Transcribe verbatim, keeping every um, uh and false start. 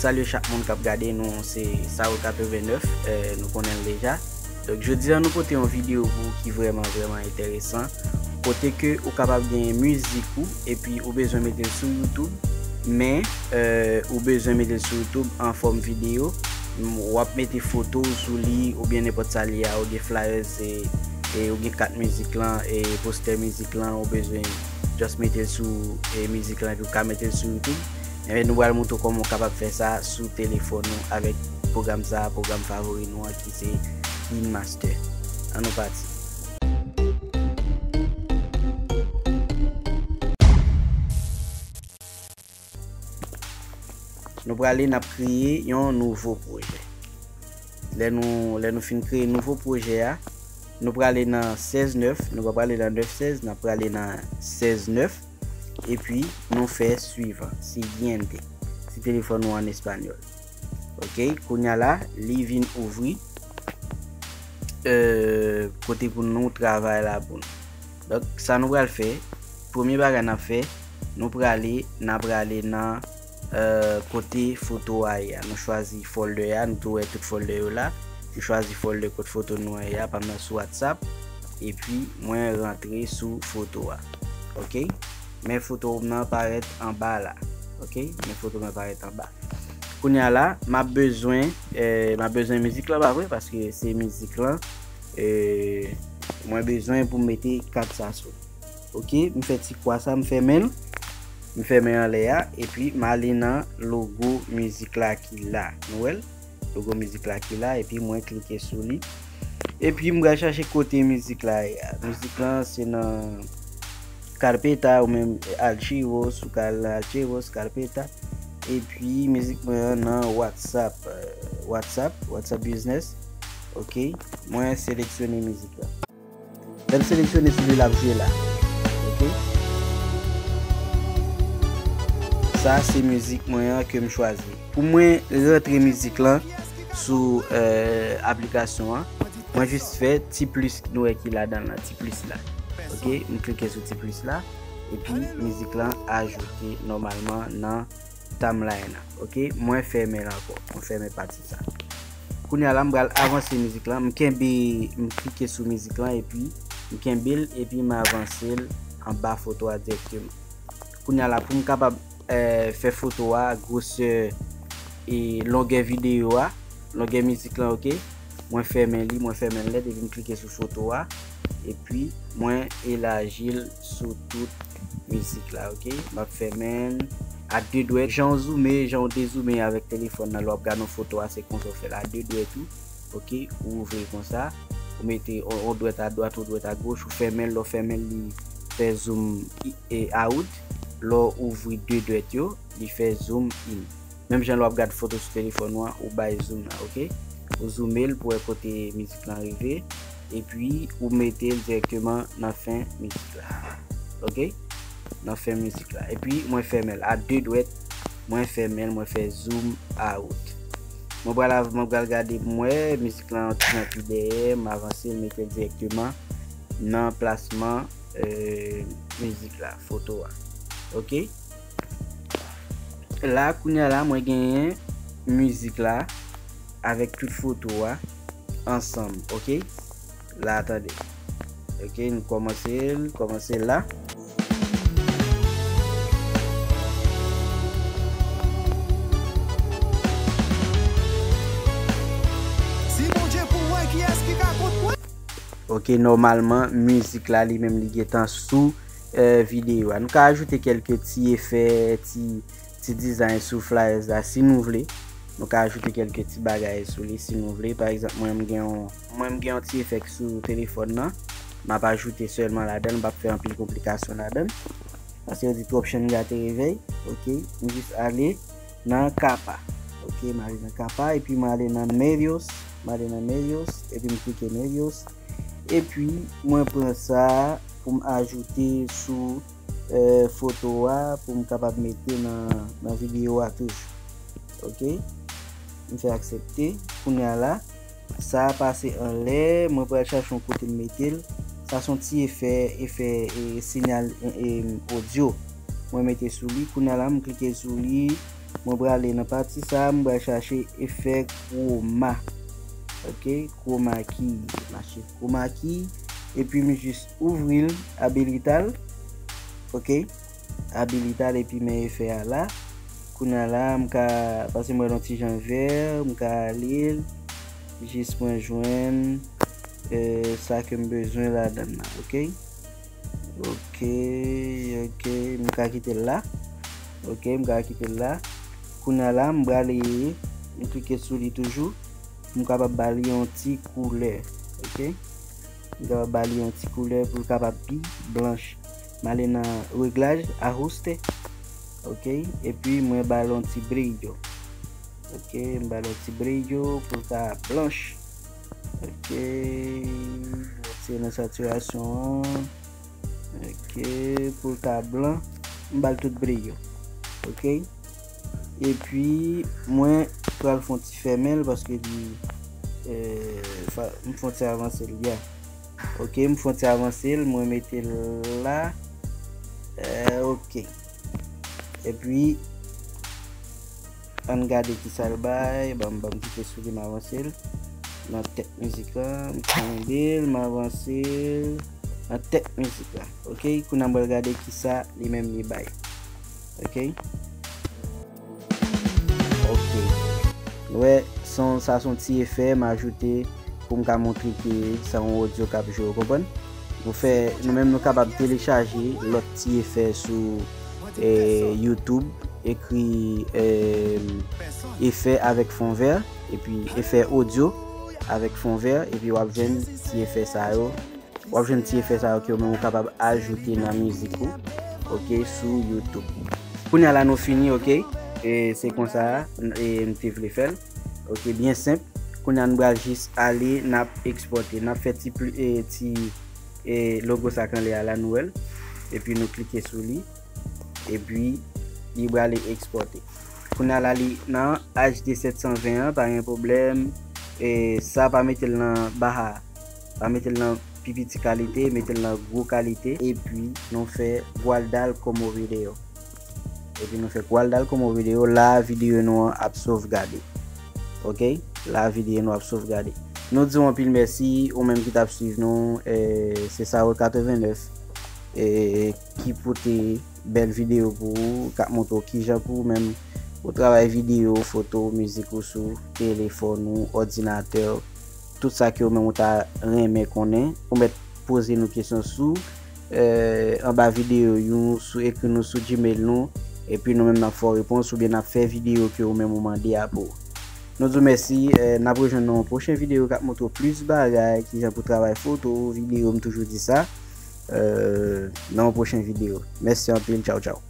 Salye chak moun k ap gade nou, se Saul katrevennnèf, eh, nou konnen l deja. Donk, jodi a, nou pote yon videyo pou ou ki vrèman, vrèman enteresan. Kote ke ou kapab gen mizik ou, epi ou bezwen mete l sou YouTube, men, eh, ou bezwen mete l sou YouTube an fòm videyo. M, w ap mete foto w sou li, oubyen nenpòt sa l ye a, ou gen flyers, e, e ou gen kat mizik lan, e postè mizik lan, ou bezwen just mete l sou, e mizik lan, epi ou ka mete l sou YouTube. Enben, nou pral montre w kòman w kapab fè sa sou telefòn ou avèk pwogram sa a, pwogram favori nou an ki se KineMaster. Ann nou pati. Nou prale, n ap kreye yon nouvo pwojè. Lè nou, lè nou fin kreye nouvo pwojè a, nou prale nan sèz nèf, nou pa prale nan nèf sèz, n ap prale nan sèz nèf, epi nou fè suivant, siguiente. Si telefòn ou an espanyòl. Ok, kounye a la, li vin ouvri, eh, kote pou nou travay la pou nou. Donk, sa nou pral fè, premye bagay n ap fè, nou prale, n ap prale nan, eh, kote foto a ye a. Nou chwazi folder a, nou tou wè tout folder yo la. Nou chwazi folder kot foto nou an ye a, pa m nan sou WhatsApp. Epi, mwen rantre sou foto a. Ok? Men foto m nan parèt anba la. Ok? Men foto m nan parèt anba. Kounye a la, m ap bezwen, eh, m ap bezwen mizik lan, pa vre? Paske se mizik lan, eh, mwen bezwen pou m mete kat sa sou. Ok, m fè ti kwa sa, m fèmen l. M fèmen anlè a, epi m ale nan logo mizik la ki la. Nou wè l? Logo mizik la ki la, epi mwen klike sou li. Epi m pral chache kote mizik la ye a. Mizik lan se nan Carpeta ou menm Archivos, ou ka al nan Archivos, Carpeta. Epi mizik mwen an nan WhatsApp, eh, WhatsApp, WhatsApp Business. Ok, mwen seleksyone mizik la. Lè m seleksyone sou li, l ap jwe la. Ok. Sa se mizik mwen an ke m chwazi. Pou mwen rantre mizik lan sou, eh, aplikasyon an, mwen jis fè ti plis nou wè ki ladan l lan, ti plis la. Ok, m klike sou ti plis la, epi mizik lan ajoute nòmalman nan timeline an. Ok, mwen fèmen l ankò. Mwen fèmen pati sa. Kounye a la, m pral avanse mizik lan. M kenbe, m klike sou mizik lan, epi m kenbe l, epi m avanse l anba foto a dirèkteman. Kounye a la, pou m kapab, eh, fè foto a, gwosè e longè videyo a, longè mizik lan, ok? Mwen fèmen li, mwen fèmen l nèt, epi m klike sou foto a, epi mwen elaji l sou tout mizik la, ok? M ap fèmen l ak de dwèt. Jan w zoume, jan w dezoume avèk telefòn nan, lè w ap gade yon foto a, se konsa w fè l, a de dwèt ou, ok? Ou ouvri l konsa, ou mete yon, yon dwèt adwat, yon dwèt agoch, ou fèmen l, lè w fèmen l, li fè zoom i-, e out, lè w ouvri de dwèt yo, li fè zoom in. Menm jan lè w ap gade foto sou telefòn ou an, ou bay zoom nan, ok? Ou zoome l pou wè kote mizik lan rive, epi ou mete l dirèkteman nan fen mizik la. Ok? Nan fen mizik la. Epi mwen fèmen l a de dwèt, mwen fèmen l, mwen fè zoom out. Mwen pral av-, mwen pral gade pou m wè mizik lan yon ti jan pi dèyè, m avanse l, mete l dirèkteman nan plasman, eh, mizik la, foto a. Ok? La, kounye a la, mwen genyen mizik la avèk tout foto a ansanm, ok? La, tande. Ok, nou kòmanse l, kòmanse l la. Si Bondye pou wè, kiyès ki ka kont mwen? Ok, nòmalman, mizik la, li menm, li gentan sou, eh, videyo a. Nou ka ajoute kèlke ti efè, ti, ti dizay sou flyers la, si nou vle. Nou ka ajoute kèlke ti bagay sou li, si nou vle. Pa egzanp, mwen, m gen yon, mwen, m gen yon ti efè sou telefòn nan. M ap ajoute sèlman ladan l, m p ap fè anpil konplikasyon ladan l. Paske yo di twòp chen gate revèy. Ok, m jis ale nan Capa. Ok, m ale nan Capa, epi m ale nan Medios. M ale nan Medios, epi m klike Medios. Epi, mwen pran sa pou m ajoute sou, eh, foto a, pou m kapab mete nan, nan videyo a toujou. Ok? M fè aksepte. Kounye a la, sa a pase anlè, mwen pral chache yon kote m mete l. Sa se yon ti efè, efè, e, siyal, e, e, odyo. Mwen mete sou li. Kounye a la, m klike sou li. Mwen prale nan pati sa, mwen pral chache efè chroma. Ok, chroma key. Mache chroma key. Epi m jis ouvri l, abilita l. Ok, abilita l epi men efè a la. Kounye a la, m ka, paske mwen yon ti jan vè, m ka ale l. Jis mwen jwenn, eh, sa ke m bezwen ladan l la, ok? Ok, ok, m ka kite l la. Ok, m ka kite l la. Kounye a la, m prale, m klike sou li toujou. M kapab ba li yon ti koulè, ok? M kapab ba li yon ti koulè pou l kapab pi blanch. M ale nan reglaj, ajuste, ok? Epi mwen ba l yon ti brillo. Ok, m ba l yon ti brillo pou l ka blanch. Ok, retire nan satirasyon an. Ok, pou l ka blan, m ba l tout brillo. Ok, epi mwen pral fè yon ti fèmen l paske li, eh, fa- m fè yon ti avanse l ya. Ok, m fè yon ti avanse l, mwen mete l la. Eh, ok. Epi, ann gade kisa l bay. Ban m, ban m klike sou li, m avanse l. Nan tèt mizik la, m kenbe l, m avanse l. Nan tèt mizik la. Ok, kounye a m pral gade kisa li menm li bay. Ok. Ok. Nou wè, son, sa se yon ti efè m ajoute pou m ka montre ke se yon odyo k ap jwe, w konprann? Nou fè, nou menm nou kapab telechaje lòt ti efè sou, eh, YouTube, ekri, eh, efè avèk fon vè, epi efè odyo avèk fon vè, epi w ap jwenn ti efè sa yo. W ap jwenn ti efè sa yo ke w menm ou kapab ajoute nan mizik ou, ok, sou YouTube. Kounye a la nou fini, ok? E se konsa, e m te vle fè l. Ok, byen senp. Kounye a nou pral jis ale, n ap ekspòte. N ap fè ti pli, e, ti, e, logo sa k anlè a la, nou wè l. Epi nou klike sou li. Epi, li prale ekspòte. Kounye a la, li nan H D sèt san ven an, pa gen pwoblèm. E sa, pa mete l nan baha. Pa mete l nan pi piti kalite, mete l nan gwo kalite. Epi, nou fè guardar como video. Epi, nou fè guardar como video. La, videyo nou an ap sovgade. Ok? La, videyo nou ap sovgade. Nou di w anpil mèsi, ou menm ki t ap swiv nou, eh, se Sarol katrevennnèf, eh, ki pote bèl videyo pou ou, k ap montre w kijan pou ou menm ou travay videyo, foto, mizik ou sou telefòn ou, òdinatè, tout sa ke ou menm ou ta renmen konnen. Ou mèt poze nou kesyon sou, eh, anba videyo yo, sou, ekri nou sou Gmail nou, epi nou menm n ap fè w repons oubyen n ap fè videyo ke ou menm ou mande a pou ou. Nou di w mèsi, eh, n ap rejwenn nan yon pwochen videyo k ap montre w plis bagay, kijan pou travay foto, videyo, m toujou di sa. Eh, nan yon pwochen videyo. Mèsi anpil, tchaw, tchaw.